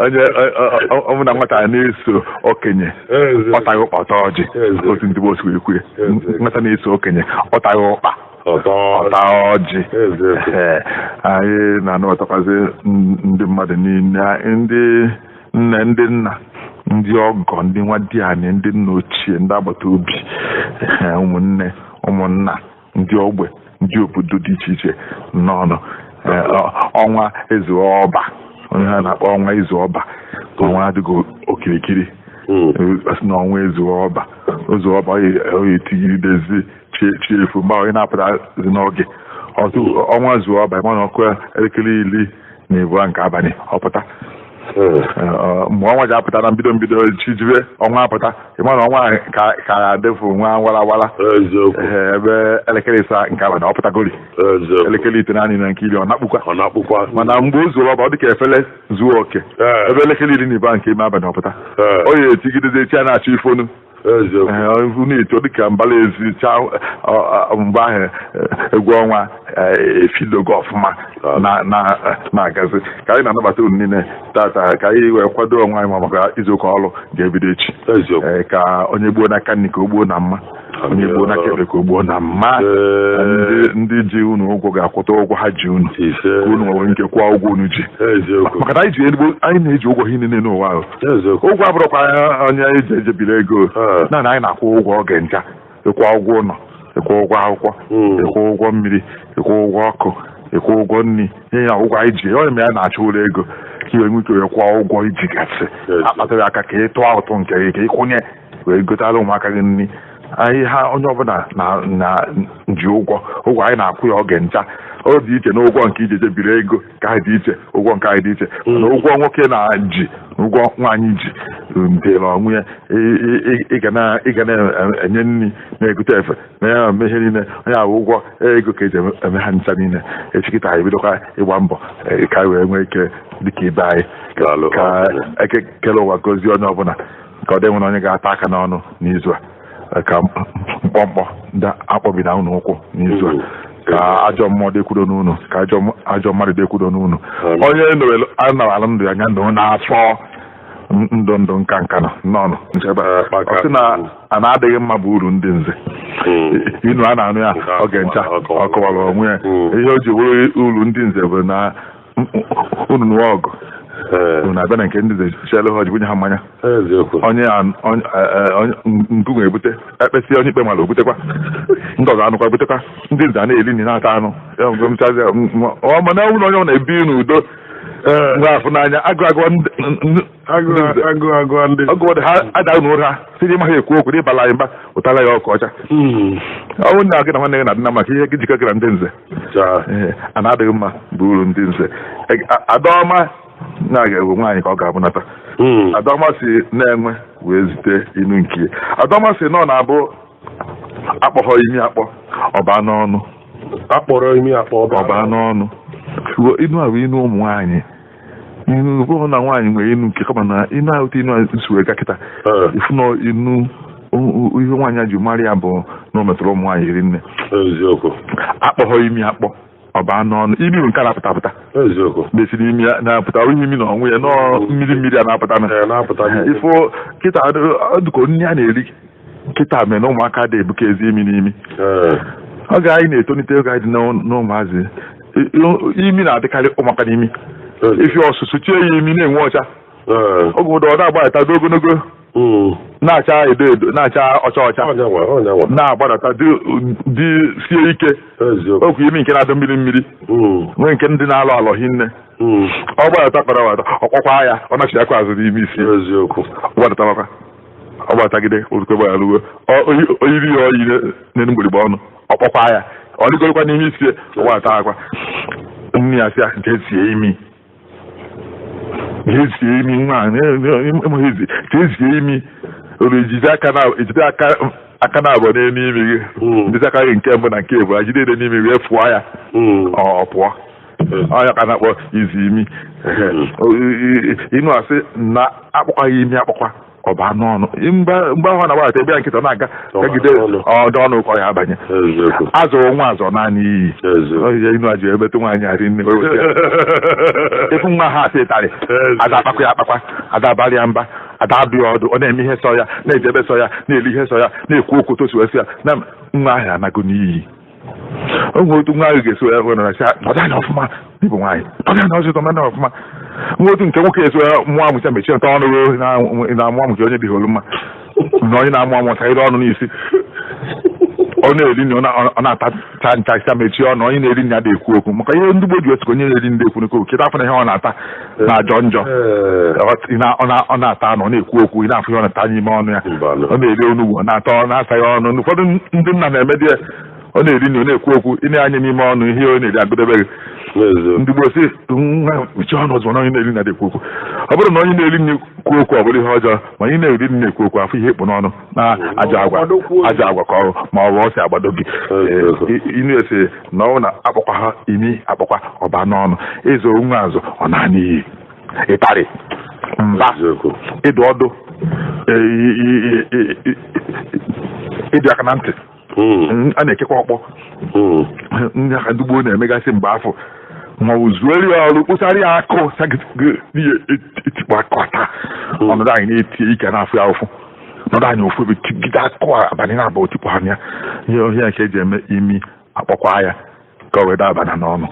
Onye ọ bụ na nwata na-eso okenye ọ taghị ụkpa ọ taa ọjị. Otu ndị gboo si wee kwue, nwata na-eso okenye ọ taghị ụkpa ọ taa ọjị. Ee, anyị na-anabatakwazi ndị mmadụ niile, ndị nne, ndị nna, ndị ọgọ, ndị nwa di anyị, ndị nna ochie, ndị agbata obi, ụmụnne, ụmụnna, ndị ogbe, ndị obodo dị iche iche n'ọnụ ọnwa ezu ọba, onye ha na-akpọ ọnwa ezu ọba, ọnwa adịghị okirikiri. Asị na ọnwa ezu ọba, ozu ọba oyi etigidezi chi efu mgbe onye na-apụtazi n'oge ọtụ ọnwa zuo ọba, ịma na ọ kụọ elekere 12 nke abalị ọ pụta. Mgbe ọnwa ji apụta na mbido mbido chi jibe ọnwa apụta, ịma na ọnwa ka adịfụ nwa wara wara, ebe elekere 7 nke abalị ọ pụtagori, elekere 9 na nke 10 ọ na-akpụkwa. Ọ na-akpụkwa. Mana mgbe o zuo ọba, ọ dị ka efele zuo oke, ebe elekere 12 nke ime abalị ọ pụta, ọ ya etigidezi chi a na-achọ ifonu. Na-eto dịka mbala ezi chaa mgbe ahụ egwu ọnwa efidogo ọfụma na-agazi. Ka anyị na-anabata unu niile tata, ka anyị wee kwado onwe anyị ma maka izu ụka ọrụ ga-ebido echi. Ka onye gbuo n'aka nri ka o gbuo na mma, onye gbuo n'aka ekpe ka o gbuo na mma. Ndị ji unu ụgwọ ga-akwụta ụgwọ ha ji unu, ka unu nwere ike kwụọ ụgwọ unu ji, maka na anyị ji ezigbo anyị na-eji ụgwọ ihe niile n'ụwa ahụ. Ụgwọ abụrụkwa onye anyị ji ejebiri ego. Naanị anyị na-akwụ ụgwọ oge ncha: ịkwụ ụgwọ ụlọ, ịkwụ ụgwọ akwụkwọ, ịkwụ ụgwọ mmiri, ịkwụ ụgwọ ọkụ, ịkwụ ụgwọ nri, ihe ya ụgwọ anyị ji. Onye mere ya na-achọ ụlọ ego ka i wee nwee ike wee kwụọ ụgwọ iji gasị akpatara aka ka ị tụọ ụtụ nke gị, ka ị kwụnye wee gotara ụmụaka gị nri. Anyị ha onye ọbụla na ji ụgwọ, ụgwọ anyị na-akwụ ya oge ncha. Ọ dị iche na ụgwọ nke iji ejebiri ego ka anyị dị iche, ụgwọ nke anyị dị iche. Mana ụgwọ nwoke na-ji, ụgwọ nwaanyị ji dịrị onwe ya. Ị ga na-enye nri, na-egote efe, na-eme ihe niile, onye ahụ ụgwọ ego ka eji eme ha ncha niile. Echi kịta anyị ebidokwa ịgba mbọ ka anyị wee nwee ike dịka ibe anyị. Ka eke kele ụwa gozie onye ọbụla, ka ọ dị nwere onye ga-ata aka n'ọnụ n'izu a, ka mkpọmkpọ ndị akpọbina unu ụkwụ n'izu a, ka ajọ mmụọ dịkwudo n'unu, ka ajọ mmadụ dịkwudo n'unu. Onye anara ndụ ya anya ndụ n'afọ ndụ ndụ nka nka nọ n'ọnụ nchebe. Ọ sị na a na-adịghị mma bụ uru ndị nze. Inu a na-anụ ya oge ncha, ọ kọwara onwe ya. Ihe o ji bụrụ uru ndị nze bụ na unu nụọ ọgụ, unu abịa na nke ndị nze chielu ha ọjị, bunye ha mmanya. Onye nku ga-ebute ekpesị, onye ikpe mara obutekwa, ndị ọzọ anụkwa butekwa, ndị nze a na-eri nri, na-ata anụ. Mana ọ bụrụ na onye ọ na-ebi n'udo nwe afụ n'anya, agụ agụ ọgụ ha ada unu ụra si n'ime ha ekwu okwu n'ịbala anyị mba, ụtara ya ọkụ ọcha. Ọ bụrụ na gị na nwanne gị na-adị na maka ihe gị jikọ gị na ndị nze, a na-adịghị mma bụ uru ndị nze. Adaọma na-aga ewu nwaanyị ka ọ ga-abụnata. Adaọma si na-enwe wee zite inu nke ya. Adaọma si na ọ na-abụ akpọghọ imi akpọ ọba n'ọnụ. Akpọrọ imi akpọ ọba n'ọnụ. Inu a bụ inu ụmụ nwaanyị, inu bụrụ na nwaanyị nwere inu nke kama na inu ahụ inu a si wee ga kịta ifu na inu ihe nwaanyị ji mara ya bụ na o metụrụ ụmụ nwaanyị iri nne. Akpọghọ imi akpọ ọba n'ọnụ. Imi bụ nke a na-apụta apụta. Na-esi n'imi ya na-apụta, onye imi na onwe ya nọọ mmiri mmiri a na-apụta na ifo kịta dịka nri a na-eri kịta mere na ụmụaka dị ebuka ezi imi n'imi. Oge anyị na-etolite, oge anyị dị n'ụmụazị, imi na-adịkarị ụmụaka n'imi. Ifi ọsụsụ chie ya imi na-enwe ọcha. Oge ụfọdụ ọ na-agbadata dị ogologo, na-acha edo edo, na-acha ọcha ọcha, na-agbadata dị sie ike. Okwu imi nke na-adị mmiri mmiri, nwee nke ndị na-alọ alọ hinne. Ọ gbadata kpara gbadata, ọkpọkwa ya, ọ nachi akwa azụ n'ime isi. Ọ gbadatabakwa, ọ gbadatagide orukwe gbagharuo oyiri ya oyi n'elu mgbịrịgba ọnụ, ọkpọkwa ya, ọ dịgorokwa n'ime isi, ọ gbadata akwa nne ya sị ya jee sie imi, jee sie imi nwa enweghị ezi, jee sie imi. Olu ejide aka na ejide aka aka na abụọ n'elu imi gị, ndịzi aka gị nke mbụ na nke abụọ jide ede n'imi wee fụọ ya, ọ pụọ. Ọnya ka a na-akpọ izi imi. Inu asị na akpọkwaghị imi akpọkwa Ọ baa n'ọnụ. Mgbe ahụ ọ na-agbadata ebe ya nkịta na-aga gagide ọdọ ọnụ ka ọ ya abanye. Azụrụ nwa azọ naanị iyi ihe inu a ji emetụ nwaanyị arị nne ịfụ nwa ha asị ịtarị ada akpakwa ya akpakwa, ada abalị ya mba, ada adụ ya ọdụ, ọ na-eme ihe sọ ya, na-eje ebe sọ ya, na-eli ihe sọ ya, na-ekwu okwu tosi wesị ya na nwa ahụ anago n'iyi. O nwere otu nwa ahụ ga-esi wee hụ na sị nọdụ anya ọfụma n'ịbụ nwaanyị, nọdụ anya ọzọ, nọdụ anya ọfụma. Nwa otu nke nwoke esi wee mụọ amụcha mechie nta ọnụ na-amụ amụ ka onye dịghị olu mma na onye na-amụ amụ chagide ọnụ n'isi, ọ na-eri nri, ọ na-ata ncha ncha mechie ọnụ. Onye na-eri nri adịghị ekwu okwu maka ihe ndị gboo ji otu onye na-eri nri ekwu n'okwu kedu afọ na ihe ọ na-ata na-ajọ njọ. Ọ na-ata anụ, ọ na-ekwu okwu, ị na-afụ ihe ọ na-ata n'ime ọnụ ya. Ọ na-eri onugbu, ọ na-ata, ọ na-asaghị ọnụ. Ụfọdụ ndị nna na-eme di ya, ọ na-eri nri, ọ na-ekwu okwu, ị na-anya n'ime ọnụ ihe ọ na-eri agụdebe gị. Ndị gboo sị nwa mechie ọnụ ozugbo na onye na-eri nri adịghị ekwu okwu. Ọ bụrụ na onye na-eri nri kwuo okwu, ọ bụrụ ihe ọjọọ, ma onye na-eri nri na-ekwu okwu, afụ ihe ekpu n'ọnụ na ajọ agwa, ajọ agwa ka ọ ma ọ bụ ọ si agbado gị. Inu esi na ọ na akpọkwa ha imi akpọkwa ọba n'ọnụ. Ịzụ nwa azụ ọ na iyi ịtarị mba, ịdụ ọdụ, ịdụ aka na ntị, a na-ekekwa ọkpọ ndị aka ndị gboo na-emegasị mgbe afọ ma ọ bụ zuori ya ọrụ kpụsara ya akụ etikpọ akụ taa ọnọdụ anyị na-eti ike na-afụ ya ụfụ nọdụ anyị ofu ebe tigide akụ abalị na-abụ otikpọ ha ya ihe ohia nke eji eme imi akpọkwa ya ka o wee daba n'ọnụ.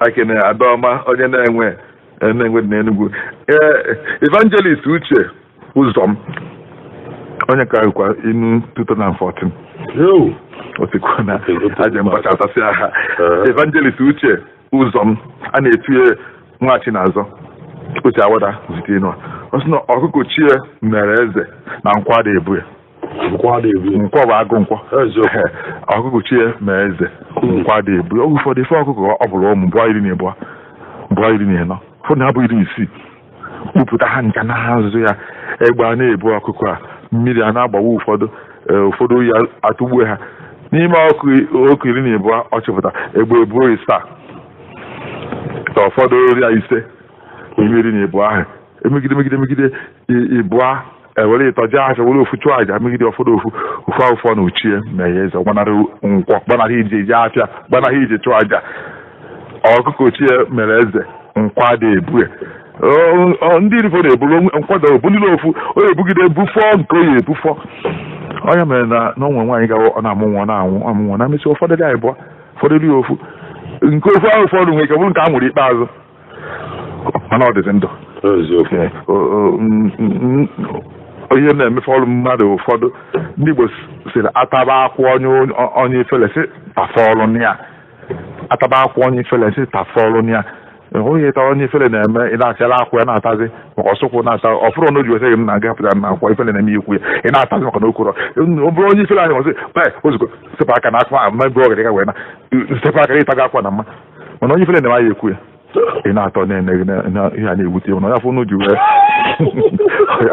Akene Adaọma onye na-enwe na-enwe dị n'Enugu, Evangelist Uche Ụzọm onye ka kwa inu 2014 otikwu na aja mkpachasị aha Evangelist Uche Ụzọm a na-etinye nwachi n'azọ Uche Awada zite inu a ọ sị na ọkụkọ chie mere eze na nkwa dị ebu ya nkwọ bụ agụ nkwọ ọkụkọ chie mere eze nkwa dị ebu ya. Oge ụfọdụ ife ọkụkọ ọ bụrụ ụmụ bụọ 12 bụọ 14, ụfọdụ na-abụ 60, kpupụta ha ncha n'azụ ya, egbe a na-ebu ọkụkọ a, mmiri a na-agbawa ụfọdụ, ụfọdụ ya atụgbuo ha n'ime ọkụ 12 ọ chịpụta, egbe ebuo 7 ka ụfọdụ ya 5 n'ime 12 ahụ, emegide megide megide ịbụa ewere ịtọ jee afịa, were ofu chụọ aja megide ụfọdụ ofu ofu afọ na ochie ma ya eze gbanarị nkwọ, gbanarị ije jee afịa, gbanarị ije chụọ aja. Ọkụkọ ochie mere eze nkwa dị ebu ya. Ndị irifo na-eburu nkwado obunile ofu onye ebugide ebufọ nke onye ebufọ onye mere na onwe nwaanyị ga ọ na-amụ nwa na-anwụ amụ nwa na mesi ụfọdụ dị abụọ, ụfọdụ dị ofu nke ofu ahụ, ụfọdụ nwere ike bụrụ nke a mụrụ ikpeazụ, mana ọ dịzị ndụ. Ihe na-emefe ọrụ mmadụ ụfọdụ ndị Igbo sịrị ataba akwụ onye ifele sị tafọ ọrụ ya, ataba akwụ onye ifele sị tafọ ọrụ ya. Onye tara onye ifele na-eme ị na-achara akwụ ya na-atazi maka ọsụkwụ na-ata ọfụrụ na o ji wesị gị m na-aga pụtara na akwụ ifele na-eme ikwu ya ị na-atazi maka na okwuro ọ bụrụ onye ifele ahụ ọsị ee ozugbo sepụ aka na akwa ma ebe ọ gara wee na sepụ aka ịtaga akwa na mma, mana onye ifele na-eme ya ekwu ya ị na-atọ na-ene gị na ihe a na-ewute ya, mana afọ n'oji wee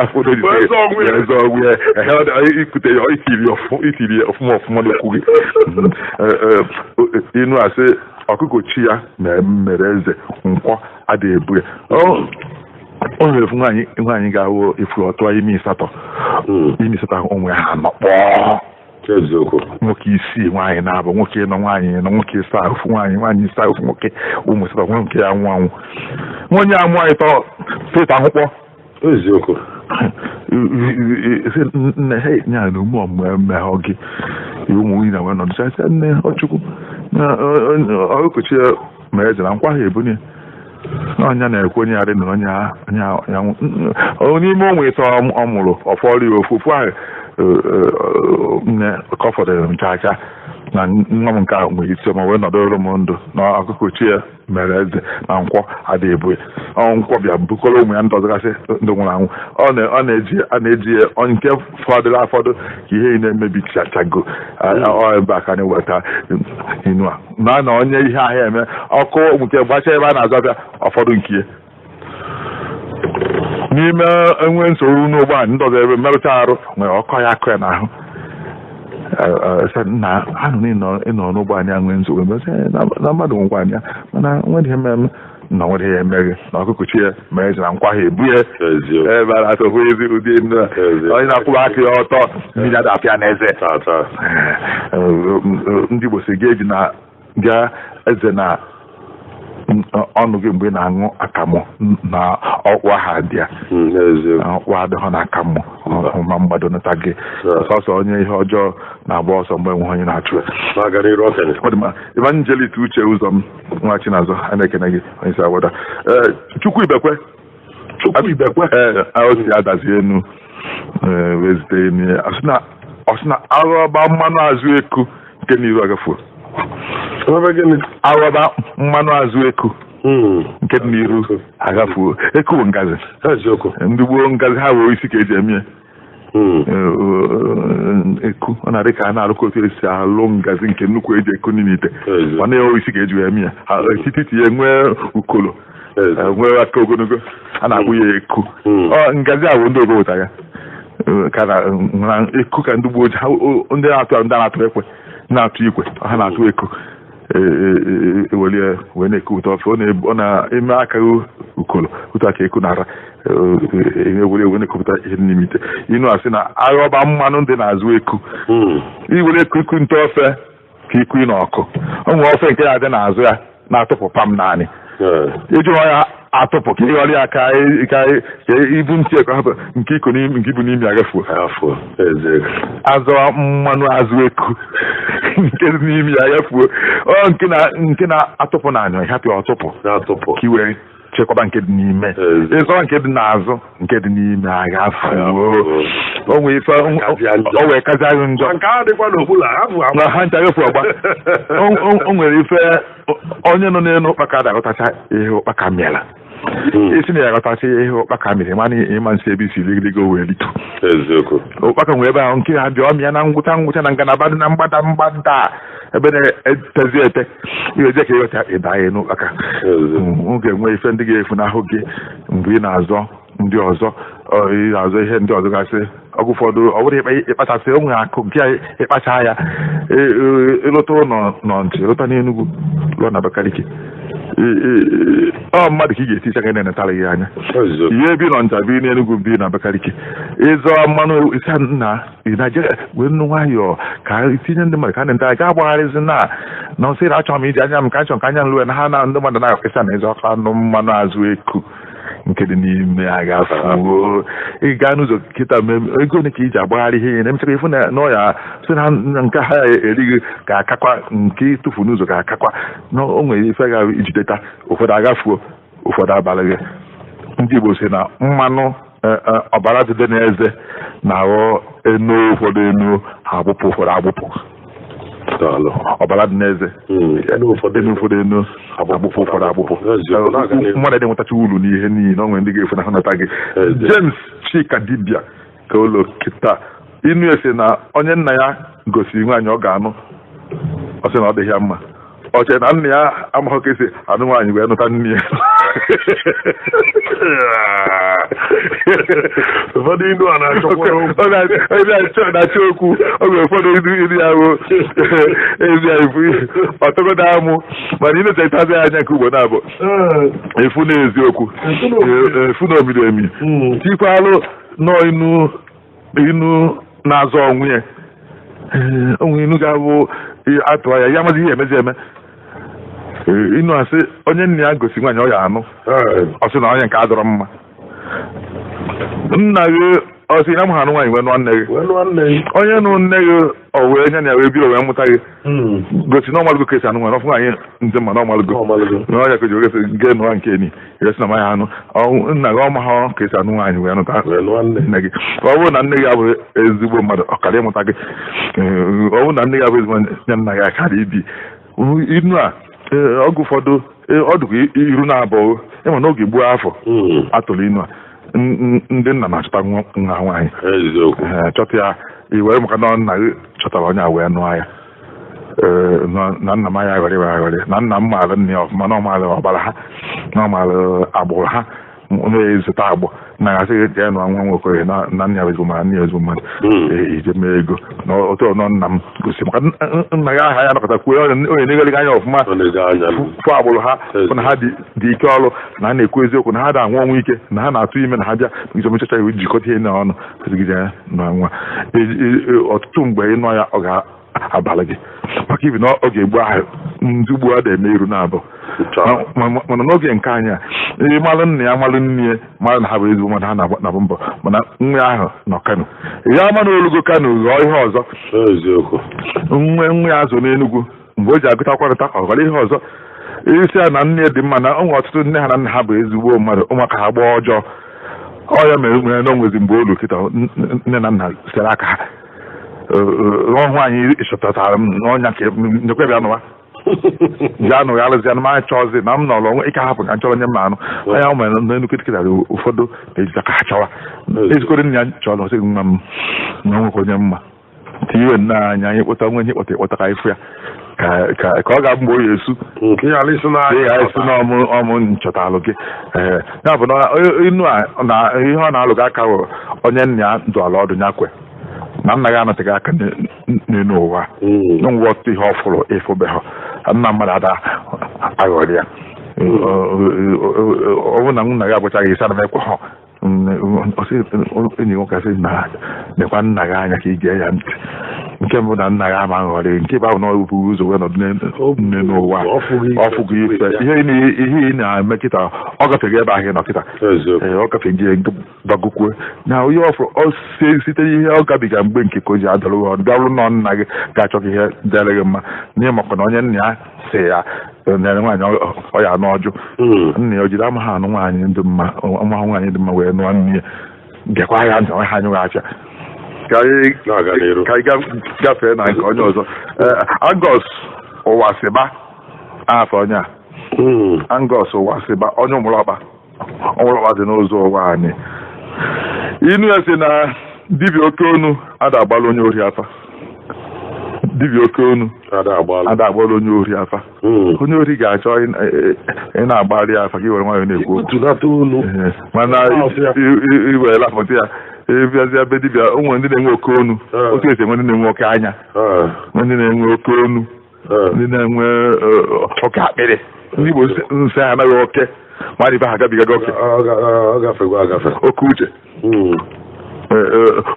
afọ n'oji wee zọọ ọgwụ ya ikute ya itiri ya ọfụma ọfụma n'okwu gị. Inu asị ọkụkọ chi ya mere eze nkwọ adịghị ebu ya. O nwere nwaanyị ga-awụ ifu ọtụọ ime 8, ime 8 ahụ onwe ha nọkpọọ nwoke isii nwaanyị na-abụ nwoke nọ nwaanyị nọ nwoke saa ofu nwaanyị nwaanyị saa ofu nwoke ụmụ 8 nwe nke ya anwụ anwụ nwa onye amụ anyị tọ sịta ahụkpọ eziokwu nne he nya na ume ọmụmụ emehọ gị ụmụ nwunye na wee nọdụ sị nne ọchukwu ọkụkọ chi mere eze na nkwa ha ebunye na ọnya na-ekwe onye adị na onye n'ime ụmụ ịtọ ọ mụrụ ọfọrọ ya ofu ofu ahụ nne ka ọ fọdụrụ m chaa chaa na nwa m nke ahụ nwere isi ọma wee nọdụrụ m ndụ na ọkụkọ chi ya mere eze na nkwọ adị ebu ya. Nkwọ bịa bukọrọ ụmụ ya ndị ọzọgasị ndị nwụrụ anwụ ọ na-eji ya nke fọdụrụ afọdụ ka ihe na-emebi chachago ebe a ka anyị weta inu a na na onye ihe ahịa eme ọkụ nke gbachaa ebe a na-azụ abịa ụfọdụ nke ya n'ime enwe nsogbu n'ụgbọ ala ndị ọzọ ebe mmerụcha arụ nwere ọkọ ya akụ ya n'ahụ na anụ ịnọ n'ụgbọ anyị nwee nsogbu na mmadụ nwekwa anya mana nwere ihe mmemme Na nwere ya emeghị na ọkụkọ chi ya ma eze na nkwa ha ebu ya ebe a na-atọkwa ezi ụdị enu a. Onye na-akwụba aka ya ọtọ, mmiri adapịa n'eze. Ndị Igbo si gị eji na bịa eze na ọnụ gị mgbe ị na-aṅụ akamụ na ọkpụ aha dị ya, ọkpụ adịghọ na akamụ ma mgbado nata gị sọsọ. Onye ihe ọjọọ na-agba ọsọ mgbe enweghị onye na-achụ ya. Ọ dị mma. Evangelist Uche Ụzọ m nwa Chinazọ, a na-ekene gị, onye isi awada. Ee, Chukwu Ibekwe. Chukwu Ibekwe. Ee, o si adazi enu. Ee, wee zite enu ya. Ọ sị na aghọba mmanụ azụ eku nke n'iru agafuo. Aghọba mmanụ azụ eku nke dị n'iru agafuo. Eku bụ ngazi. Ndị gboo, ngazi ha wee isi ka eji eme ya. Eku ọ na-adị ka a na-arụkọ otu esi alụ ngazi nke nnukwu eji eku n'ite, ọ na-enwe isi ka eji wee eme ya. Etiti ya nwee ukolo, nwee aka ogologo, a na-akpụ ya eku. Ọ ngazi a bụ ndị ogo wetara ya ka na eku ka ndị gboo ndị na-atụ, ndị na-atụ ekwe, na-atụ ikwe, ha na-atụ eku, ewelie wee na-ekupụta ofe. Ọ na-eme aka ukolo otu aka eku na-ara, ewere wee na-ekupụta ihe dị n'ime ite. Inu asị na aghọba mmanụ dị n'azụ eku, iwere eku iku nte ofe ka iku na ọkụ o nwere ofe nke na-adị n'azụ ya na-atụpụ pam naanị iji ya atụpụ ka ịghọrọ ya ka ibu ntị ka hapụ nke iko n'ime nke ibu n'ime agafuo. Azụ mmanụ azụ eku nke dị n'ime ya agafuo, ọ nke na-atụpụ na anyụ, ịhapụ ya ọtụpụ ka i wee chekwaba nke dị n'ime. Ịzọrọ nke dị n'azụ, nke dị n'ime agafuo. O nwee ife o wee kazi ahụ njọ na ha ncha agafu ọgba. O nwere ife onye nọ n'elu ụkpaka da-aghọtacha ihe ụkpaka mịara. Isi na ya aghọtacha ihe ụkpaka mịrị, mana ịma nsị ebe isi ligiligo wee litu. Ụkpaka nwere ebe ahụ nke ha bịa ọmịa na ngwụcha ngwụcha na ngalaba dị na mgbada mgbada ebe na-etezi ete ihe je ka ịghọta ịda ya n'ụkpaka. Ọ ga-enwe ife ndị ga-efunahụ gị mgbe ị na-azọ ndị ọzọ, ị na-azọ ihe ndị ọzọ gasị. Ọgụ ụfọdụ ọ bụrụ ịkpachasị o nwere akụ nke ịkpacha ya, ịlụta ụlọ nọ ntị, lụta n'Enugwu, lụọ na Abakaliki, ọ mmadụ ka ị ga-esi iche ga na-enetara gị anya. Ihe bi nọ nta bi n'Enugwu, bi na Abakaliki, ịzọ mmanụ isi nna Naijiria wee nnu nwayọọ ka tinye ndị mmadụ ka na-enta ga agbagharịzi na na nsị na achọrọ m iji anya m ka achọrọ ka anya m lụọ na ha na ndị mmadụ na-akpịsa na ịzọ anụ mmanụ azụ eku nke dị n'ime agafuo. Ị gaa n'ụzọ kịta, ego ole ka iji agbagharị ihe na-emechakwa ifu na n'ọya si na nke ha erighị ga-akakwa nke ịtụfu n'ụzọ ga-akakwa na o nwere ife ga-ejideta. Ụfọdụ agafuo, ụfọdụ abalị gị. Ndị Igbo si na mmanụ ọbara dịde n'eze na-aghọ enu ụfọdụ enu agbụpụ, ụfọdụ agbụpụ. Ọbara dị n'eze enu ụfọdụ enu agbụpụ, ụfọdụ agbụpụ. Mmadụ dị nwetacha uru n'ihe niile, o nwere ndị ga-efu na ha nata gị. James Chika Dibia ka ụlọ kịta inu esi na onye nna ya gosiri nwaanyị ọ ga-anụ, ọ sị na ọ dịghị ya mma. Ọ chere na nna ya amaghị ka esi anụ nwaanyị wee nụta nne ya. Ụfọdụ inu a na-achọkwa na-achọ okwu. Oge ụfọdụ ilu ya bụ ezi ya ifu ọtọgodo amụ, mana ị na-echetazi anya nke ugbo na-abụ efu na eziokwu, efu na omiri emi tikwalụ nọọ inu inu na-azọ onwe ya. Onwe inu ga-abụ atụọ ya, ya amazi ihe emezi eme. Inu asị onye nna ya gosi nwaanyị ọ ya anụ, ọ sị na onye nke adọrọ mma. Nna gị ọ sị na m ha anụ nwaanyị wee nụọ nne gị, onye nụ nne gị ọ wee nye na ya wee biri wee mụta gị, gosi na ọmalụgo ka esi anụ nwaanyị ọfụ nwaanyị ndị mma na ọmalụgo na ọnya ka ji wee gee nụọ nke ni esi na manya anụ nna gị ọma ka esi anụ nwaanyị wee nụta nne gị. Ọ bụrụ na nne gị abụghị ezigbo mmadụ, ọ kara ịmụta gị. Ọ bụrụ na nne gị abụghị ezigbo nye nna gị akara ibi inu a. Oge ụfọdụ ọ dịkwa iru na abụọ ịma n'oge gboo afọ atụrụ inu a, ndị nna na-achọta nwa nwaanyị chọta ya iwere maka na nna gị chọtara onye a wee nụọ ya, na nna m ya aghọrị aghọrị na nna m maara nne ya ọfụma, na ọ maara ọbara ha, na ọ maara agbụrụ ha, na-ezute agbụ Na asị gị jee nụọ nwa nwoke na nna ya ezigbo mmadụ, nna ya ezigbo mmadụ. Ije mee ego na otu ọnọ nna m gosi maka nna gị aha ya nọkọta kwuo onye na-eghere gị anya ọfụma fụ agbụrụ ha, fụ na ha dị ike ọrụ, na ha na-ekwu eziokwu, na ha da-anwụ ọnwụ ike, na ha na-atụ ime, na ha bịa izomechacha iwu jikọta ihe na ọnụ sịgide ya na nwa. Ọtụtụ mgbe ịnọ ya ọ ga-abalị gị maka ibi na ọ ga-egbu ahụ ndị ugbo a na-eme iru na-abụ. Mana n'oge nke anyị a, malụ nna ya, malụ nne ya, malụ na ha bụ ezigbo mmadụ, ha na-abụ mbọ, mana nwa ahụ nọ Kano, ya ama na olugo Kano ghọọ ihe ọzọ. Nwa ya azụ n'Enugwu mgbe o ji agụta akwarịta ọ ghọrọ ihe ọzọ. Isi ya na nne dị mma na onwe ọtụtụ nne ha na nna ha bụ ezigbo mmadụ, ụmụaka ha gbaa ọjọọ. Ọ ya mere nwere na onwezi mgbe olu kịta nne na nna sere aka ha ọhụ anyị chọpụtara m n'ọnya ka nyekwe bịa nụwa bịa nụ ya alụzi anụ ma chọọzi na m nọrọ onwe ike hapụ ka m chọrọ onye m na-anụ anya mere n'elu kịtịkịta. Ụfọdụ na-ejita ka ha chọwa ezikọrọ nne ya chọrọ ọsị nwa m na nwekwa onye mma tinye nne anya anyị kpọta nwe onye kpọta ịkpọta ka anyị fụ ya ka ọ ga-abụ mgbe o ya esu ya esi na ọmụ nchọtalụ gị. Ee, ya bụ na inu a na ihe ọ na-alụ gị aka bụ onye nna ya dụ ala ọdụ ya kwe na nna gị anọteghị aka n'elu ụwa ngwa ọtụtụ ihe ọ fụrụ ịfụbeghọ nna mmadụ ada aghọrị ya. Ọ bụ na nna gị agbachaghị isi ana m ekwe ha enyi nwoke asị na nekwa nna gị anya ka ị gee ya ntị. Nke mbụ na nna gị ama nghọrị, nke bụ na ọ bụghị ụzọ wee nọdụ n'elu ụwa ọfụgo ife ihe ị na-eme kịta, ọ gafeghị ebe ahụ ị nọ kịta. Ee, ọ gafeghị gbagokwuo na onye ọfụrụ site n'ihe ọ gabiga mgbe nke ka o ji adọrọ ọdụ bịa bụrụ nọ nna gị ga-achọ ka ihe dịrị gị mma n'ihe makwa na onye nna ya si ya nere nwaanyị ọ ya anụ ọjụ nna ya o jiri amaghị anụ nwaanyị dị mma, amaghị nwaanyị dị mma wee nụọ nne ya. Gekwa ya ntị ha anyụghị afịa ka anyị gafee na nke onye ọzọ. Angus Ụwasịba afọ onye a, Angus Ụwasịba, onye ụmụlọkpa, ụmụlọkpa dị n'ụzọ ụwa anyị. Inu ya si na dibịa oke onu ada agbalụ onye ori afa. Dibịa oke onu ada agbalụ onye ori afa. Onye ori ga-achọ ị na-agbalị ya afa ka i were nwayọọ na-ekwu okwu, mana iwere lapụta ya ịbịazịa be dibịa. O nwere ndị na-enwe oke onu, otu esi enwe ndị na-enwe oke anya, ndị na-enwe oke onu, ndị na-enwe oke akpịrị. Ndị Igbo nsị anaghị oke mmadụ ibe ha agabigago oke, oke uche,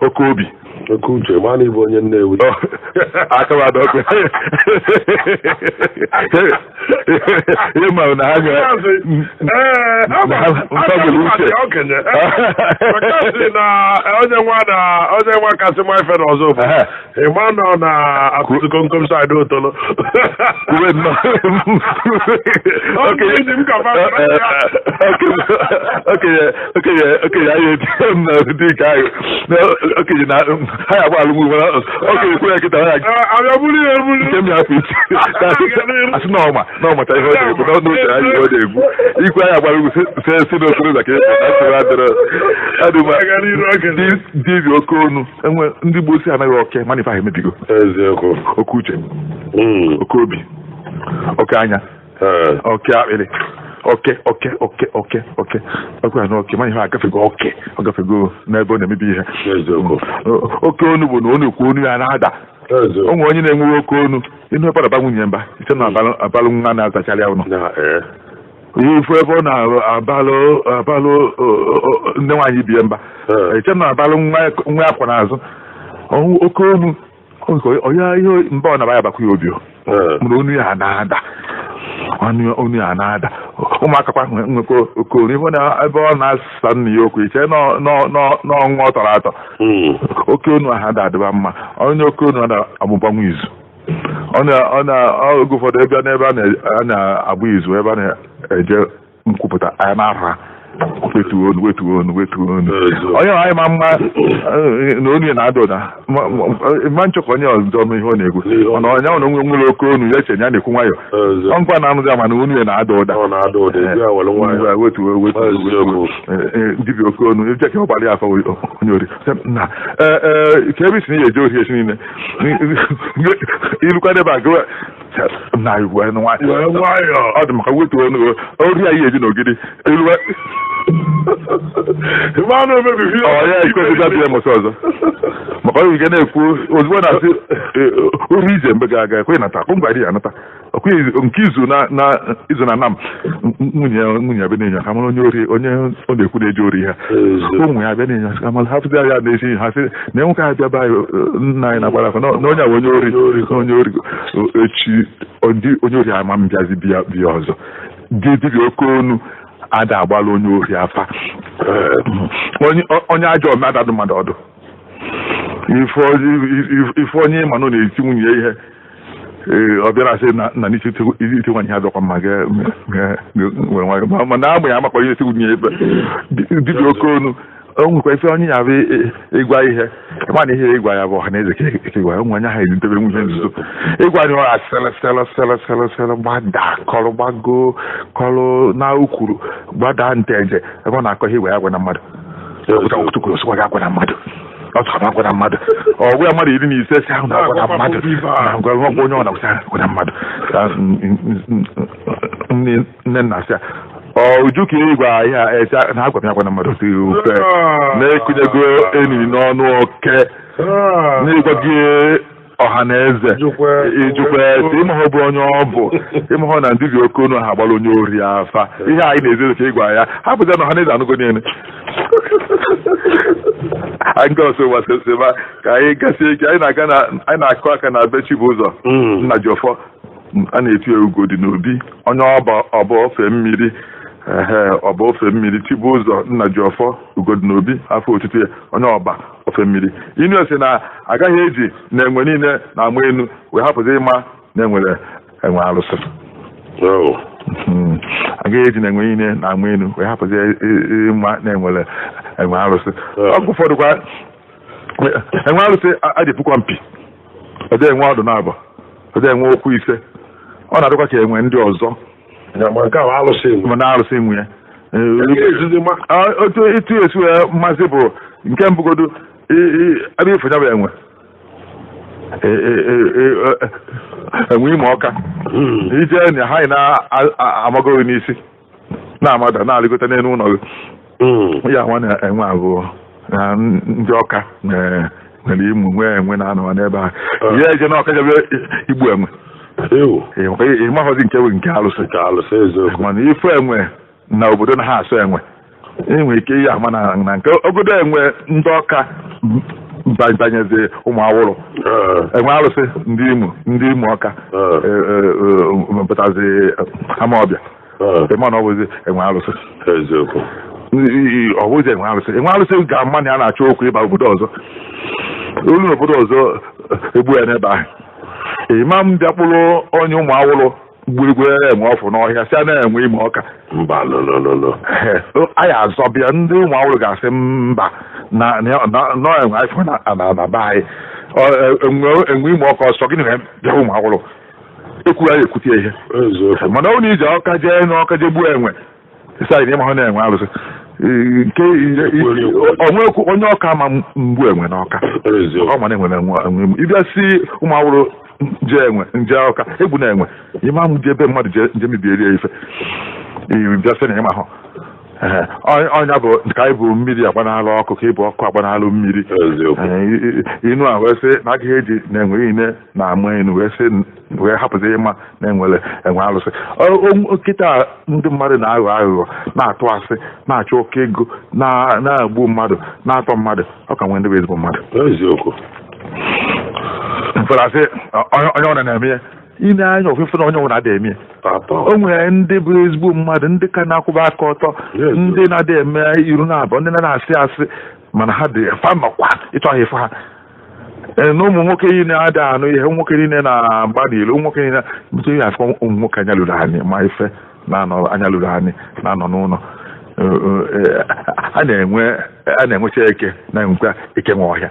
oke obi. Oke uche mana ịbụ onye Nnewi. Aka m ada ọkụ ihe ma na ha nwere uche na onye nwa na onye nwa kasị ma ife n'ọzọ bụ ịma nọ na akụzi komkom side otolo. Kwube nnọọ. Okenye okenye anyị eti na ụdị nke ahụ okenye na ha ya agba alụmụ mana okenye kwere kịta ha abịa buru ya eburu nke m ya afọ iche asị na ọma na ọmata ihe ọ na-ekwu n'oche anyị ihe ọ na-ekwu ikwe anyị agbara ugwu si n'okporo ụzọ ka esi na nsogbu adịrọ adịma. Dibịa oke onu enwe ndị gboo si anaghị oke mana ife ahụ emebigo. Eziokwu. Oke uche, oke obi, oke anya, oke akpịrị, oke oke oke oke oke oke na oke mana ihe agafego oke, ọ gafego n'ebe ọ na-emebi ihe. Oke onu bụ na ọ na-ekwu onu ya na-ada. O nwere onye na-enweghị oke onu ịnụ ebe ọ na-aba nwunye mba site na abalụ nwa na-azacharị ya ụlọ ihe ifu ebe ọ na-abalụ abalụ nne nwaanyị bie mba eche na abalụ nwa ya kwọ n'azụ oke onu onye ihe mba ọ na-aba ya bakwa ya obi mụrụ onu ya na-ada, onu ya na-ada. Ụmụaka kwa nwekwa oke onu ebe ọ na-asa nna ya okwu iche n'ọnwa ọ tọrọ atọ. Oke onu ahụ ada adịba mma. Onye oke onu ada amụbanwe izu oge ụfọdụ ebe n'ebe a na-agba izu ebe a na-eje nkwupụta anya na-arụ ha wetuo onu wetuo onu wetuo onu onye anyị ma mma na onu ya na-ada ụda ma nchọ ka onye ọzọ nụ ihe ọ na-ekwu, mana onye ahụ na onwe nwere oke onu ya eche ya na-ekwu nwayọ ngwa na-anụzi ya mana onu ya na-ada ụda wetuo wetuo wetuo. Dibịa oke onu eje ka ọ gbara ya afọ onye ori na ka ebe isi na ya eje ori echi niile ilukwa ebe a gụwa na igwe nwayọ ọ dị maka wetuo onu ori anyị eji n'ogidi iluwe Ịma na omebi Ọ ya ekwesịghị bịa mbọsị ọzọ, maka ọ ike na-ekwu ozugbo na-asị oru ije mgbe ga-aga ekwe nata akwụ ngwa ya anata ọkwa nke izu na na izu na nam nwunye ya bịa na-enyo ka mara onye ori, onye ọ na-ekwu na-eji ori ha. Ụmụ ya bịa na-enyo ka mara hapụzi ya na-esi ha sị na nwoke a bịa be anyị, nna anyị na-agbara afọ na onye a bụ onye ori, na onye ori echi ndị onye ori ama mbịazi bịa bịa ọzọ. Dị dibịa oke onu ada agbala onye ori afa, onye ajọ ome adadụ mmadụ ọdụ. Ife onye ịma nọ na-eti nwunye ya ihe, ee, ọ bịara sị na n'isi iti nwaanyị ha dọkwa mma ga nwere nwayọ, mana agba ya amakwa ihe eti nwunye ya ebe dibịa oke onu. O nwekwa ife onye ya bụ ịgwa ihe ma na ihe ịgwa ya bụ ọha na eze ka ịgwa ya ụmụ anya ha ezitebe nwunye nzuzo ịgwa ya ọha sele sele sele sele sele gbada kọrọ gbago kọrọ na ukwuru gbada nteje ebe ọ na-akọ ihe ịgwa ya gwa na mmadụ sịkwa gị agwa na mmadụ, ọ sịkwa agwa na mmadụ, ọgwụ ya mmadụ 15 si ahụ na agwa na mmadụ na ngwa ngwa onye ọ na-agwụsị agwa na mmadụ. Ka nne nna sị ya ọ uju ka ị gwa ya esi na agwa m ya agwa na mmadụ si ufe na-ekunyego enyi n'ọnụ oke n'ịgwa gị ọha na eze ijukwa ese ịmahụ bụ onye ọ bụ ịmahụ na ndị dị oke onu ha agbara onye ori afa. Ihe anyị na-ezo ezo ka ịgwa ya hapụzi na ọha na eze anụgo niile anyị nke ọsọ gbasịsịba ka anyị gasie ike. Anyị na-aga na anyị na-akụ aka na be Chibụzọ nna Jiọfọ a na-eti ugo dị n'obi onye ọba ọba ofe mmiri, ehe, ọba ofe mmiri. Chibụzọ nna Jiọfọ, ugo dị n'obi, afọ otutu ya onye ọba ofe mmiri. Inu si na agaghị eji na enwe niile na-ama enu wee hapụzi ịma na enwere enwe arụsị. Agaghị eji na enwe niile na-ama enu wee hapụzi ịma na enwere enwe arụsị. Ọgụ ụfọdụ kwa enwe arụsị adị pụkwa mpi, ọ dị enwe ọdụ na-abụ, ọ dị enwe okwu ise, ọ na-adịkwa ka enwe ndị ọzọ. Ma nke a bụ alụsị enwe. Mana arụsị nwe ya. Ezizi ma Otu ịtụ esi wee mmasị bụ nke mbụgodo ebe ifo ya bụ enwe enwe ime ọka ije na ha na-amagoghị n'isi na-amada na-arịgota n'elu ụlọ gị ya nwa na-enwe abụọ na ndị ọka nwere imu nwee enwe na-anọ n'ebe ahụ ya eje n'ọka jebe igbu enwe. Ewu. Ịmaghọzi nke bụ nke alụsị. Nke alụsị, eziokwu. Mana ifu enwe na obodo na ha asụ enwe, enwere ike ihe ama na nke ogodo enwe ndị ọka banyezi ụmụ awụrụ enwe alụsị ndị imo ọka pụtazi amaọbịa ịma na ọ bụzi enwe alụsị. Eziokwu. Ọ bụzi enwe alụsị, enwe alụsị ga-ama na ya na-achọ okwu ịba obodo ọzọ, olu n'obodo ọzọ egbu ya n'ebe ahụ. Ịma m bịakpụrụ onye ụmụ awụrụ gburugburu enwe ọfụ n'ọhịa si a na-enwe ime ọka. Mba, no, no, no, no. Anyị azọbịa ndị ụmụ awụrụ ga-asị mba na na enwe afọ na be anyị enwe ime ọka ọsọ gịnị wee bịa ụmụ awụrụ ekwu ya ekwute ihe. Eziokwu. Mana ọ na ije ọka jee n'ọka jee gbuo enwe isi anyị na ịmahụ na-enwe arụsị nke onwe onye ọka ma mgbu enwe n'ọka. Eziokwu. Ọ ma na enwere enwe enwe ịbịa si ụmụ awụrụ jee enwe nje ọka egbu na enwe ịma m jee ebe mmadụ jee nje mebierie ife ịbịa sị na ịma hụ. Ee, ọnya bụ ka anyị bụ mmiri agbanalụ ọkụ ka ịbụ ọkụ agbanalụ mmiri. Eziokwu. Ee, inu a wee sị na agaghị eji na enwe niile na-ama enu wee sị wee hapụzi ịma na enwere enwe arụsị. Nkịta ndị mmadụ na-aghọ aghụghọ na-atụ asị na-achọ oke ego na-egbu mmadụ na-atọ mmadụ ọ ka nwee ndị bụ ezigbo mmadụ. Eziokwu. Mfọdụ asị onye ọbụla na-eme ya ị na-anya ofufe na onye ọbụla adịghị eme ya. Atọ. O nwere ndị bụ ezigbo mmadụ, ndị ka na-akwụba aka ọtọ, ndị na-adị eme iru na-abụ, ndị na-asị asị mana ha dị fa nọkwa ịchọ ha ife ha. Ee, na ụmụ nwoke niile ada anụ ihe ụmụ nwoke niile na-agba n'ilo, ụmụ nwoke niile ntụ ya afọ ụmụ nwoke anya lụrụ anyị ma ife na-anọ anya lụrụ anyị na-anọ n'ụlọ. Ee, a na-enwecha eke na-enwekwa eke nwe ọhịa.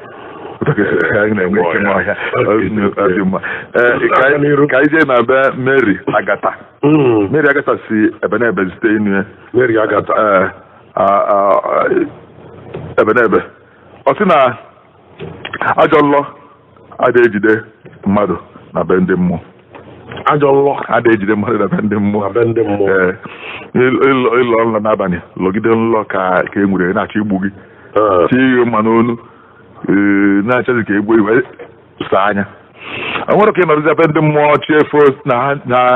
A na-enwe eke nwe ọhịa. Ọ dị mma. Ee, ka anyị jee na be Mary Agata. Mary Agata si ebe na ebe zite inu ya. Mary Agata. Ee, ebe na ebe ọ sị na ajọ nlọ ada ejide mmadụ na be ndị mmụọ. Ajọ nlọ. Ada ejide mmadụ na be ndị mmụọ. Na be ndị mmụọ. Ee, ịlọ nlọ n'abalị, lọgide nlọ ka e nwere na-achọ igbu gị, tie gị mma n'onu, ee, na-achọzi ka egbuo iwe saa anya. O nwere ka ị nọrọzi ebe ndị mmụọ chi efo na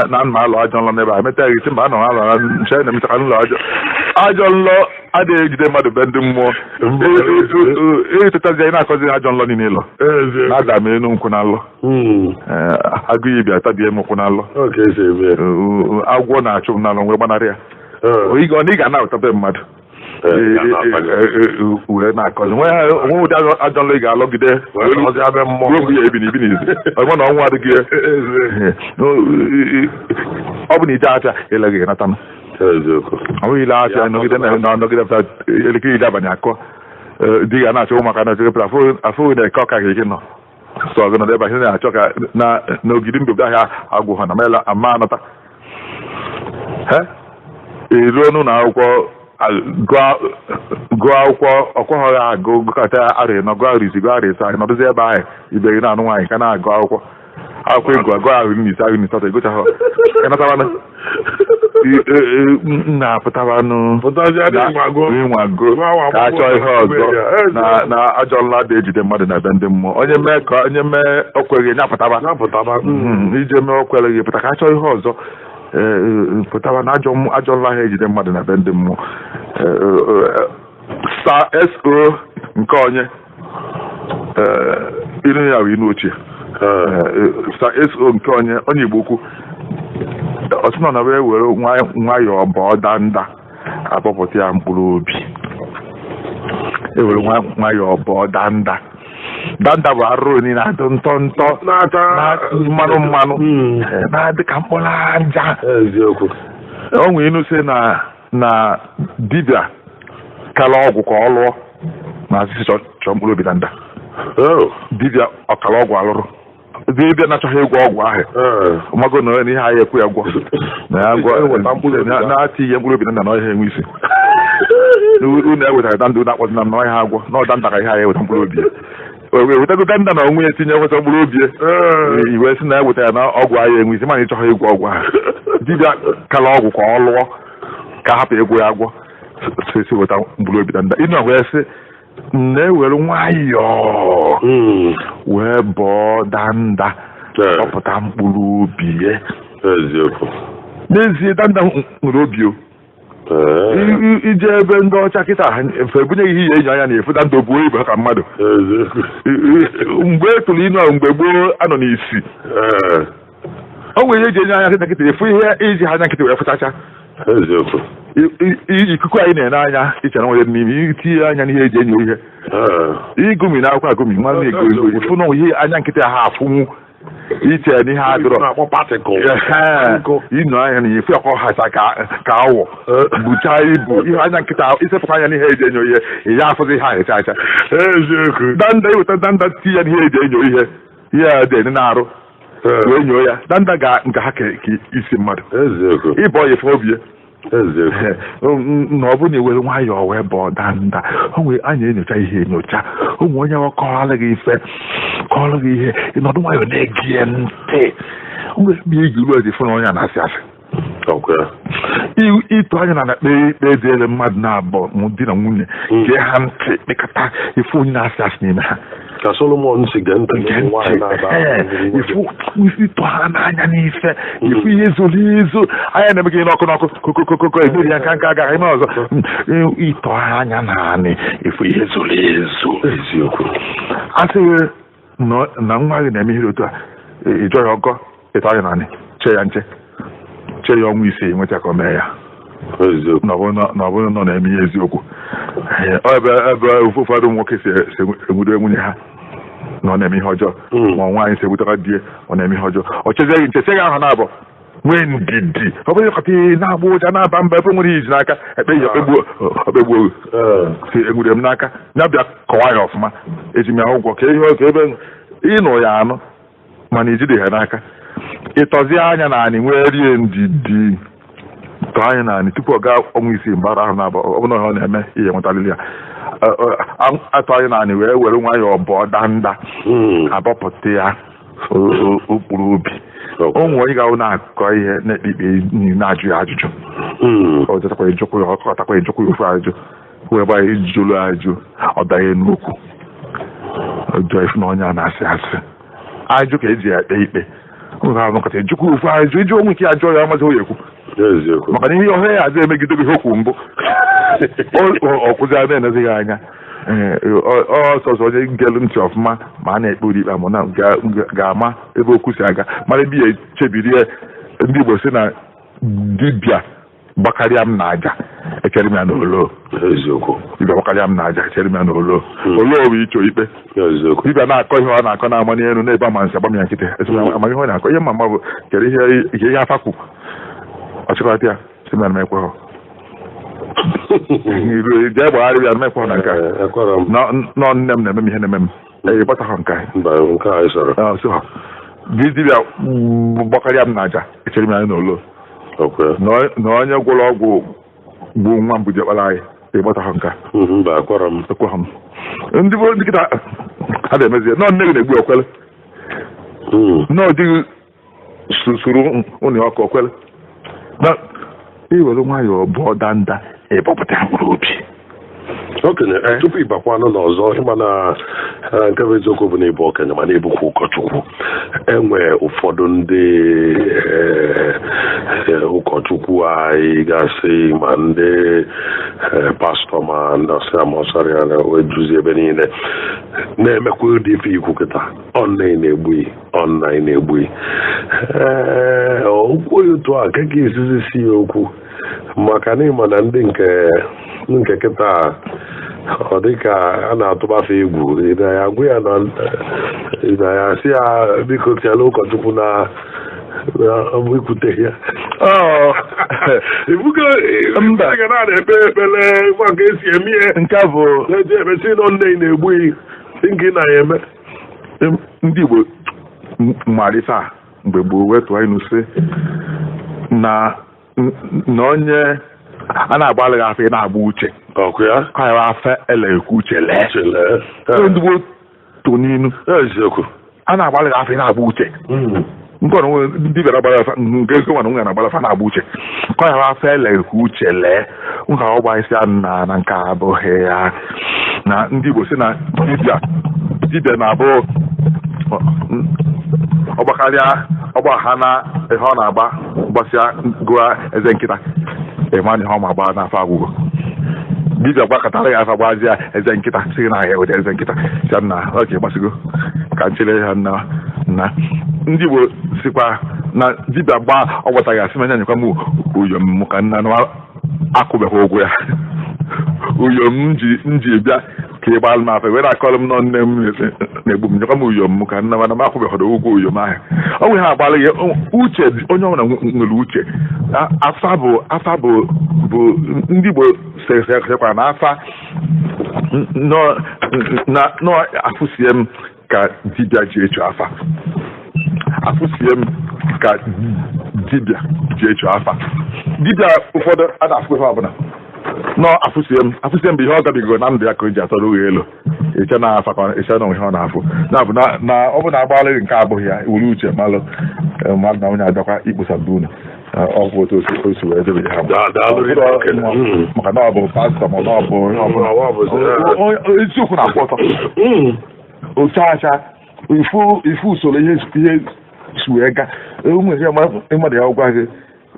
na mma alọ ajọ nlọ n'ebe a meta gị sị mba anọ alọ nche na emechaka nlọ ajọ nlọ adịghị ejide mmadụ be ndị mmụọ. Etetazi anyị na-akọzi ajọ nlọ niile ịlọ na-ada m enu nkwụ na nlọ. Agụ iyi bịa tabie m ụkwụ na nlọ. Agwọ na-achụ m na nlọ nwee gbanarị ya. Ọ na ị ga-anapụta be mmadụ wee na-akọzi nwe ụdị ajọ nlọ ị ga-alọgide ruo mgbe ya ebi na ibi n'izi ọnwa na ọnwa adịghị. Ọ bụ na ije afịa eleghị nata m, ọ bụghị ile afịa nọgide na nọgide pụta elekere 10 abalị akọ di ga na-achọ ụmụaka na-achọ pụta afụghị na eke ọka ka ike nọ sọ gị nọdụ ebe ahụ na-achọ ka na n'ogidi mbibi ahịa agwụ ha na mela ama anata eruo n'ụlọ akwụkwọ gụọ akwụkwọ ọkwọghọghị agụ gụkọta arọ 4, gụọ arọ 6, gụọ arọ 7, nọdụzi ebe ahụ ibe gị na-anụ nwaanyị ka na-agụ akwụkwọ akwụkwọ ịgụ agụ ahụ 15, ahụ 18, egochaghọ ịnatawanụ na-apụtawanụ ịnwago ka achọ ihe ọzọ na ajọ nla dị ejide mmadụ na be ndị mmụọ. Onye mee ka onye mee okweghị nyapụtaba ije mee okweghị pụta ka achọ ihe ọzọ pụtaba na ajọ nla ha ejide mmadụ na be ndị mmụọ. Sa so nke onye inu ya bụ inu ochie. Sa so nke onye onye Igbo ukwu ọsị na wee were nwayọọ bọọ danda akpọpụta ya mkpụrụ obi. Ewere nwayọọ bọọ danda. Danda bụ arụrụ niile adụ ntọ ntọ mmanụ mmanụ na-adị ka mkpụrụ aja. O nwere inu sị na dibịa kala ọgwụ ka ọ lụọ na asịsị chọọ mkpụrụ obi danda. Dibịa ọkala ọgwụ alụrụ dibịa na-achọghị ịgwọ ọgwụ ahụ mago na ihe ahụ ekwu ya gwọ na-ati ihe mkpụrụ obi danda na ọhịa enwe isi. Unu ewetara danda unu akpọzina na ọhịa agwọ na ọdanda ka ihe ahụ eweta mkpụrụ obi ya. Ewetago danda na onwe ya tinye nweta mkpụrụ obi ya iwe sị na ewetara na ọgwụ ahụ enwe isi mana ịchọghị ịgwọ ọgwụ ahụ. Dibịa kala ọgwụ ka ọ lụọ ka hapụ ịgwọ ya agwọ si weta mkpụrụ obi danda. Ịnụ ọgwụ ya sị na-ewere nwayọọ wee bọọ danda ọpụta mkpụrụ obi ya. N'ezie danda nwere obi o. Ije ebe ndị ọcha kịta efe ebunyeghị ihe enyo anya na-efu danda obuo ibu ka mmadụ. Mgbe e tụrụ inu ahụ mgbe gboo anọ n'isi o nwere ihe eji enyo anya kịta kịta efu ihe iji ha anya nkịtị wee fụchacha. Ikuku anyị na-ene anya iche na nwere n'ime itinye anya n'ihe eji enyo ihe igumi na akwụkwọ agụmi nwanne ego ego ifu na ihe anya nkịtị ha afụnwu iche n'ihe adịrọ ịnọ anya na ifu akọ hacha ka awọ buchaa ibu ihe anya nkịtị isepụkwa anya n'ihe eji enyo ihe ya afụzi ihe ahịcha acha. Danda iweta danda tinye ya n'ihe eji enyo ihe ihe a dị na-arụ wee nyoo ya danda ga nke ha ka isi mmadụ ịbọ ya efe obi ya na ọ bụrụ na ewere nwayọọ wee bọọ danda onwe a na-enyocha ihe enyocha ụmụ onye kọọrọ gị ife kọọrọ gị ihe ịnọdụ nwayọọ na-ege ntị mgbe iji ruo ezi fụ na onye a na-asị asị ịtụ anya na kpee ikpe dịrị mmadụ na-abụ di na nwunye gee ha ntị kpekọta ifu onye na-asị asị n'ime ha ka Solomon si gee ntị ifu ịtụ ha n'anya n'ife ifu ihe zoro ezo anya na-eme gị n'ọkụ n'ọkụ kokokokoko emeri ya nka nka agaghị ime ọzọ ịtụ ha anya naanị ifu ihe zoro ezo. Eziokwu a sịghị na nwa gị na-eme ihe otu a ịjọ ya ọgọ ịtụ anya naanị chee ya nche chee ya ọnwa 6 nweta ka o mee ya na ọ bụrụ na ọ na-eme ihe eziokwu. Ebe ụfọdụ nwoke si enwude nwunye ha na ọ na-eme ihe ọjọọ ma nwaanyị si egbutakwa di ya ọ na-eme ihe ọjọọ ọ chezie gị nche sie gị ahụ na-abọ nwee ndidi ọ bụrụ ịkọta ihe na-agba ụja na-aba mba ebe nwere iji n'aka ekpe ya okpegbuo si enwude m n'aka ya bịa kọwaa ya ọfụma eji m ya ụgwọ ka ihe ka ebe ịnụ ya anụ mana ijide ya n'aka ịtọzie anya na anị nwee rie ndidi tọọ anya na anị tupu ọ gaa ọnwa 6 mgbe ahụ na-abụ ọ bụrụ na ọ na-eme ihe nwetalili ya atọ anya na anị wee were nwayọọ bọọ danda abọpụta ya ụkpụrụ obi. O nwere onye ga-ahụ na-akọ ihe na-ekpe ikpe na-ajụ ya ajụjụ. Ọ jụtakwa ejụkwa ya, ọkọtakwa ejụkwa ya ofu ajụjụ wee gbaa ejụlụ ajụ, ọ danye n'okwu ọjọọ ifu na onye a na-asị asị ajụ ka eji ekpe ikpe. Ọ ga-anọkọta ejụkwa ofu ajụ iji onwe ike ajụọ ya, amaghị onye ekwu. Maka na ihe ọhịa ya azụ emegide ihe okwu mbụ ọ kwụzi a na-enezighị anya. Ọsọsọ onye gelu ntị ọfụma ma a na-ekpe ụdị ikpe ma ga-ama ebe okwu si aga, mara ebe ya echebiri ya. Ndị Igbo si na dibịa gbakarịa m n'aja, echere m ya n'olo. Dibịa gbakarịa m n'aja, echere m ya n'olo. Olo bụ icho ikpe. Dibịa na-akọ ihe ọ na-akọ na-ama n'elu n'ebe ama nsị agba m ya nkịtị, amaghị ihe ọ na-akọ. Ihe mma mma bụ kere ihe ihe afa kwu ọchịkọta ya si m ya na m ekweghọ jee gbagharị ya na m ekweghọ na nke a. Nọ nne m na-eme m ihe na-eme m ịgbataghọ nke a. Dibịa gbakarịa m n'aja, echere m ya n'olo. Na onye gwọrọ ọgwụ bụ nwa mbụ diọkpara anyị, ịgbataghọ nke a. Ekweghọ m. Ndị bụ ndị kịta ha na-emezie nọ nne gị na-egbu ekwele nọ dịghị suru ụnụ ọkụ okwele na iwere nwayọọ bụọ danda ịbọpụta mkpụrụ obi. Okenye, tupu ịbakwanụ n'ọzọ, ịma na nke bụ eziokwu bụ na ịbụ okenye mana ịbụkwa ụkọchukwu. Enwe ụfọdụ ndị ụkọchukwu anyị gasị, ma ndị pastọ ma ndị ọsịa na wee ebe niile na-emekwa ụdị ife ikwu kịta ọnna na-egbughị ọnna na-egbughị. Ee, okwu otu a nke ka izizi si ya okwu maka na ịma na ndị nke kịta ọ dị ka a na-atụbafe egwu na ya agwụ ya na ya sị ya biko kelee ụkọchukwu na ikwute ya ibugo ga na-ekpe ekpere gwa ka esi eme ihe. Nke bụ na-eji emesi nọ nne na-egbughị nke na ya eme. Ndị Igbo mara ife a mgbe gboo wee tụọ ilu sị na onye a na-agbalịghị afọ ị na-agba uche. Ọkụ ya. Ka ya afọ elekwu uche lee. Ndị gboo tụ n'ilu. Eziokwu. A na-agbalịghị afọ ị na-agba uche. Nke ọrụ ndị bịara gbara afa nke ego nwana nwunye na-agbara afa na-agba uche ka ya afọ elekwu uche lee nha ọgba isi na na nke abụghị ya. Na ndị Igbo sị na dibịa dibịa na-abụ ọgbakarịa ọgba ha na ihe ọ na-agba gbasịa gụa eze nkịta ịma na ihe ọ ma agba n'afọ agwụgwọ. Dibịa gbakọtara ya afa gbazi ya eze nkịta sị na ya weta eze nkịta sị na ọ ka ịgbasigo ka nchere ha nna na ndị Igbo sikwa na dibịa gba ọ gbataghị asị m anya nyekwa m uyo m ka nna na akwụbeghị ụgwọ ya uyo m ji bịa ka ị gbalụ m afa were akọrọ m nọ nne m na-egbu m nyekwa m uyo m ka nna mana m akwụbeghị ụgwọ uyo m ahụ. Ọ bụ ihe agbalị ya uche. Onye ọbụla nwere uche. Afa bụ afa bụ bụ ndị Igbo sekwara na afa nọ afụsie m ka dibịa ji echu afa, afụsie m ka dibịa ji echu afa. Dibịa ụfọdụ a na-afụ ihe ọbụla nọ afụsie m afụsie m bụ ihe ọ gabigo na ndụ ya ka o ji atọrọ oghe elu iche na afa ka iche na ihe ọ na-afụ na bụ na ọ bụ na agbalịghị nke abụghị ya were uche malụ mmadụ na onye abịakwa ikposa unu ọ bụ otu o si wee debe ha maka na ọ bụ pastọ ma ọ bụ ihe ọbụla eziokwu na-akwụ ọtọ otu acha ifu usoro ihe ihe si wee gaa enwere ihe mmadụ ya gwa gị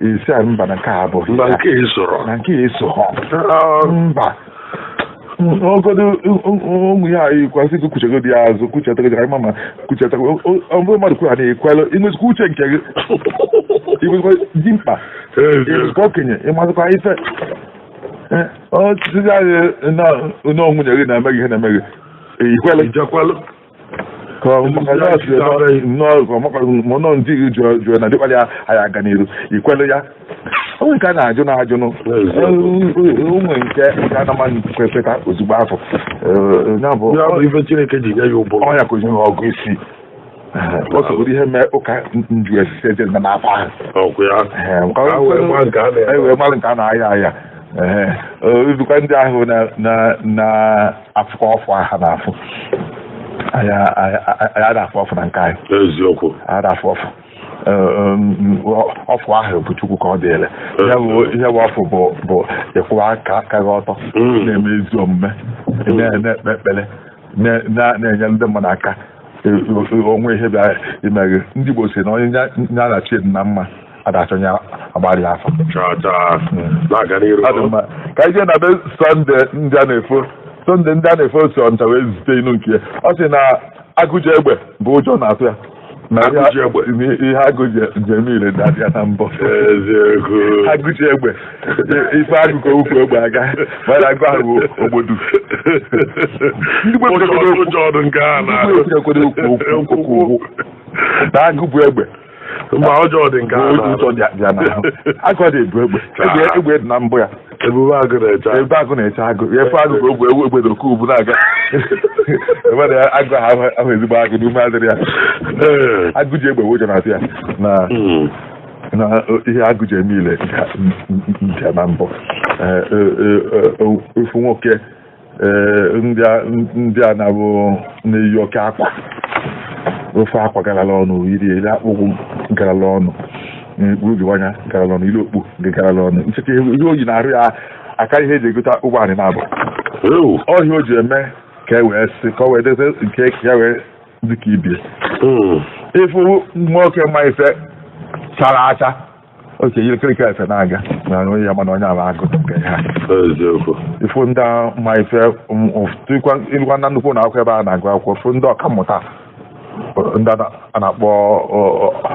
isi a mba na nke a abụghị na nke esoro na nke eso mba ogodo ụmụ ihe anyị kwasị gị kwuchegodi ya azụ kwuchetago ka ma kwuchetago ọ bụrụ mmadụ kwuru ha na-ekwelu inwezikwa uche nke gị inwezikwa dị mkpa ịbụzikwa okenye ịmazikwa ife osisi anyị nọ nwunye gị na-eme gị ihe na-eme gị ikwele ijekwelu ka nnọọ nọ ndị gị jụọ na dịkpara ya anyị aga n'iru ikwelu ya onwe nke a na-ajụ na-ajụnụ ụmụ nke nke anama kweta ozugbo afọ ya bụ ife Chineke ji nye ya ụbụrụ ọ ya ka onye ọgụ isi o sogoro ihe mee ụka nju esise je na n'afọ ahụ ọkụ ya e wee mara nke a na-aya aya ee ibikwa ndị ahụ na afụkọ ọfụ ha na-afụ anyị na-afụ ọfụ na nke anyị eziokwu anyị na-afụ ọfụ. Ọfụ ahụ bụ Chukwu ka ọ dịrị. Ihe bụ ọfụ bụ ịkwụwa aka gị ọtọ, na-eme ezi omume, na-ekpe ekpere, na-enyere ndị mmadụ aka. Onwe ihe bịa ime gị, ndị Igbo si na onye ya na chi dị na mma adachọ onye agbara ya afa. Ka anyị jee na be Sọnde ndị a na-efo. Sọnde ndị a na-efo si Ọnịcha wee zute inu nke ya. Ọ sị na agụji egbe bụ ụjọ na-atụ ya na ihe agụji eme ile dị ya na mbọ. Agụji egbe ife agụkọ ukwu egbe aga, mana agụ ahụ bụ ogbodu. Okwu na agụ bụ egbe. Mgbe ụjọ dị nke ụjọ dị ya n'ahụ, agụ dị ebu egbe, egbe dị na mbụ ya. Ebube agụ na-eche ebe agụ na-eche agụ ya efe agụ ka ogbe egbe dị oke ubu na-aga ebe na agụ ahụ ezigbo agụ n'ume adịrị ya. Agụ ji egbe ụjọ na-atụ ya na ihe agụ ji eme ile nke na mbụ. Ofu nwoke ndị a na-abụ na-eyi oke akwa, ofe akwa garala ọnụ, yiri elu akpụkwụ garala ọnụ, mkpụrụ anya garala ọnụ, ilu okpu garala ọnụ, ncheke ihe oyi na-arụ ya aka ihe eji egote ụgbọ na abụ ọhịa o ji eme ka e wee sị ka o wee dozie nke ya wee dị ka ibie. Ịfụ nwoke ma ife chara acha oke yiri kirikiri efe na-aga na onye ya, mana onye ahụ agụ nke ha. Ịfụ ndị ma ife ịlụkwa na nnukwu ụlọ akwụkwọ ebe a na-agụ akwụkwọ, fụ ndị ọka mmụta, ndị a na-akpọ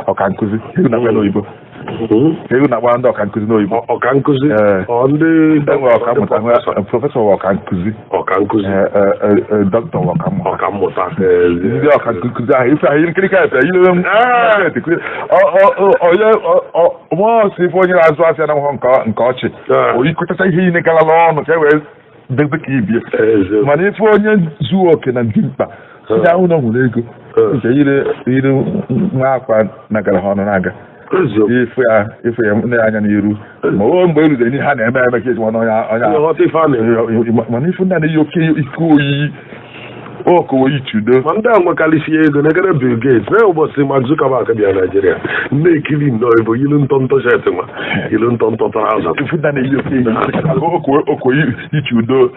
ọka nkụzi n'oyibo, ego na-akpọ ndị ọka nkụzi n'oyibo. Ọka nkụzi, ndị ọka mmụta, prọfesọ ọka nkụzi, ọka nkụzi, dọkịta ọka mmụta, ọka mmụta. Ndị ọka nkụzi ahụ ife ahụ nkirika efe yiri onye mọọsụ, ife onye na-azụ afịa na nhọ nke ọchị oyikọtacha ihe niile garala ọnụ ka e wee debe ka ibie. Mana ife onye zuo oke na dimkpa ndị ahụ na nwere ego nke yiri nwa akwa nagara ha ọnụ na-aga, ife ya nne anya n'iru ma o mgbe eruzere n'ihe a na-eme eme ka eji mana onye. Mana ife ndị a na-eyi oke ike oyiyi okowo ichudo. Ma ndị a nwekarịsị ego negere Bill Gates na ụbọchị Mark Zuckerberg bịa Naijiria na-ekiri nnọọ ebo yilu ntọntọ shirt ma yilu ntọntọ trouser. Ife ndị a na-eyi oke okowo ichudo.